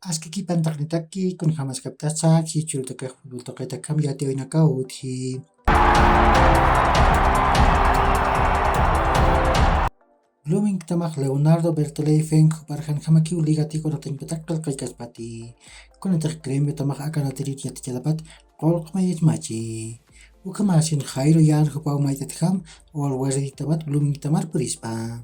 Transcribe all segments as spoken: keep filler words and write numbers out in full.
Askakipantaqnitaki, kunjamaskaptasa jichhürutakix futbol tuqitakham yatiyawinakaw utji. Bloomingtamax Leonardo Bertoley Fink juparjanjamakiw Liga Tico natañpatak qillqayk'aspati. Kunatix Gremiotamax aka natirir yatichatapat qullqma yachmachi. Ukhamasin Jairo Yan jupaw mayt'atjam Always Readytamat Bloomingtamar purispa.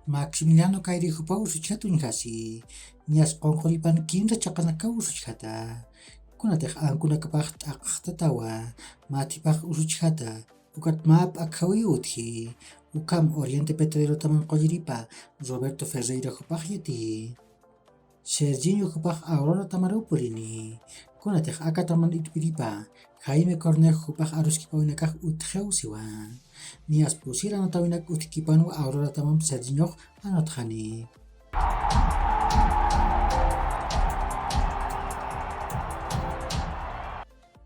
Maximiliano Kayri jupaw usuchjat uñjasi. Nias qunquripan kinsa chaqanakaw usuchjata. Kunatix ankunakapax t'aqxtatawa. Mathipax usuchjata. Ukat mä p'akjawiw utji. Ukham Oriente Petrolerotaman qulliripa Roberto Ferreira jupax yatiyi. Sergiño jupax Aurora tamaruw purini. Kunatix akataman itpiripa Jaime Cornejo jupax aruskipawinakax utjiw siwa. Nias pusir anatawinak utjkipanwa Aurora tamamp Sergiñox anatxani.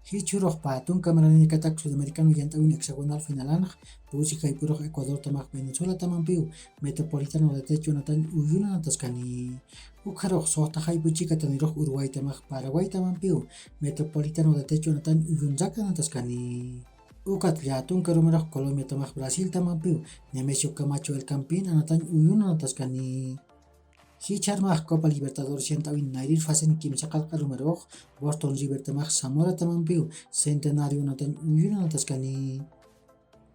Jichhürux pä tunka maraninakatak Sudamericano yant'awin hexagonal finalanx, pusi jayp'ürux Ecuadortamax Venezuelatamampiw Metropolitano de Techo anatañ uyun anataskani. Ukxarux suxta jayp'u chika tanirux Uruguaytamax Paraguaytamampiw Metropolitano de Techo anatañ uyunrak anataskani. Ukat llätunka rumarux Colombiatamax Brasiltamampiw Nemesio Camacho El Campín anatañ uyun anataskani. Jichharmax Copa Libertadores yant'awin nayrir fasen kimsa qallq'a rumarux Boston Rivertamax Zamoratamampiw Centenario anatañ uyun anataskani.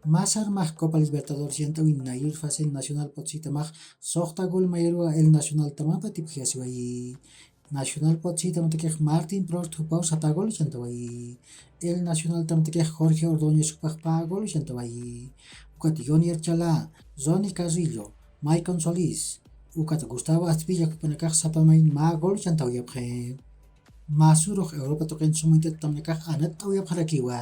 Masarmax Copa Libertadores yant'awin nayrir fasen Nacional Potsitamax suxta gol mayaruwa El Nacionaltamampa tipjiyasiwayi. Nacional Potsitamatakix Martin Prost jupaw sapa gol chantawayi. El Nacionaltamatakix Jorge Ordóñez jupax pä gol chantawayi. Ukat Jonier Chalá, Ronnie Carrillo, Maicon Solís, ukat Gustavo Asprilla jupanakax sapamayn mä gol chantawayapxi. Mä surux Europa tuqin sumaytattamnakax anatt'awayapxarakiwa.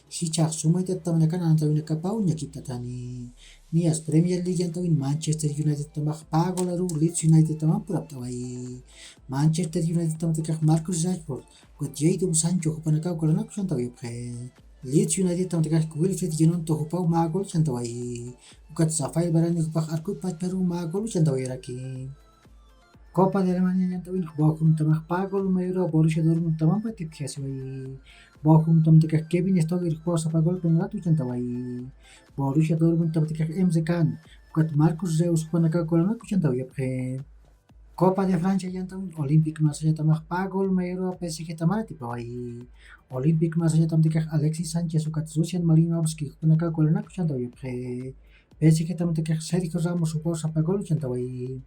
Jichhax sumaytattamnakan anatawinakapaw ñakipt'atani. Nias Premier League yant'awin Manchester Unitedtamax pä golaruw Leeds Unitedtamamp purapt'awayi. Manchester Unitedtamatakix Marcus Rashford, ukat Jadon Sancho jupanakaw golanaku chantawayapxi. Leeds Unitedtamatakix Wilfried Gnonto jupaw mä gol chantawayi. Ukat Rafael Varane jupax arkup pachparuw mä gol chantawayaraki. Copa de Alemania yant'awin Bochumtamax pä gol mayaruwa Borussia Dortmundtamampa tipjiyasiwayi. Bochumtamatakix Kevin Stöger jupaw sapa gol penalatu chantawayi. Borussia Dortmundtamatakix Emre Can, ukat Marcus Reus jupanakaw golanaku chantawayapxi. Copa de Francia yant'awin Olympique Marseilletamax pä gol mayaruwa P S Gtamar atipawayi. Olympique Marseilletamatakix Alexis Sánchez ukat Lucian Malinowski jupanakaw golanaku chantawayapxi. P S Gtamtakix Sergio Ramos jupaw sapa gol chantawayi.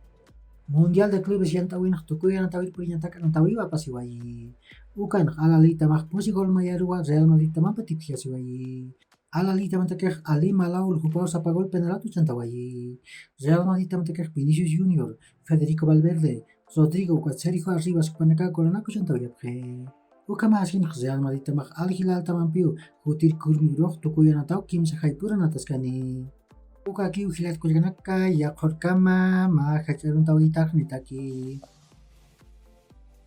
Mundial de Clubes yant'awinx tukuy anatawir puriñatak anatawiw apasiwayi. Ukanx Al Ahlytamax pusi gol mayaruwa Real Madridtamampa tipjiyasiwayi. Al Ahlytamatakix Ali Maaloula jupaw sapa gol penalatu chantawayi. Real Madridtamatakix Vinicius Junior, Federico Valverde, Rodrygo ukat Sergio Arribas jupanakaw golanaku chantawayapxi. Ukhamäsinx Real Madridtamax Al Hilaltamampiw jutir kurmirux tukuy anataw kimsa jayp'ur anataskani. Ukakiw jilat kullkanaka, yaqhurkama mä jach'a aruntawitarnitaki.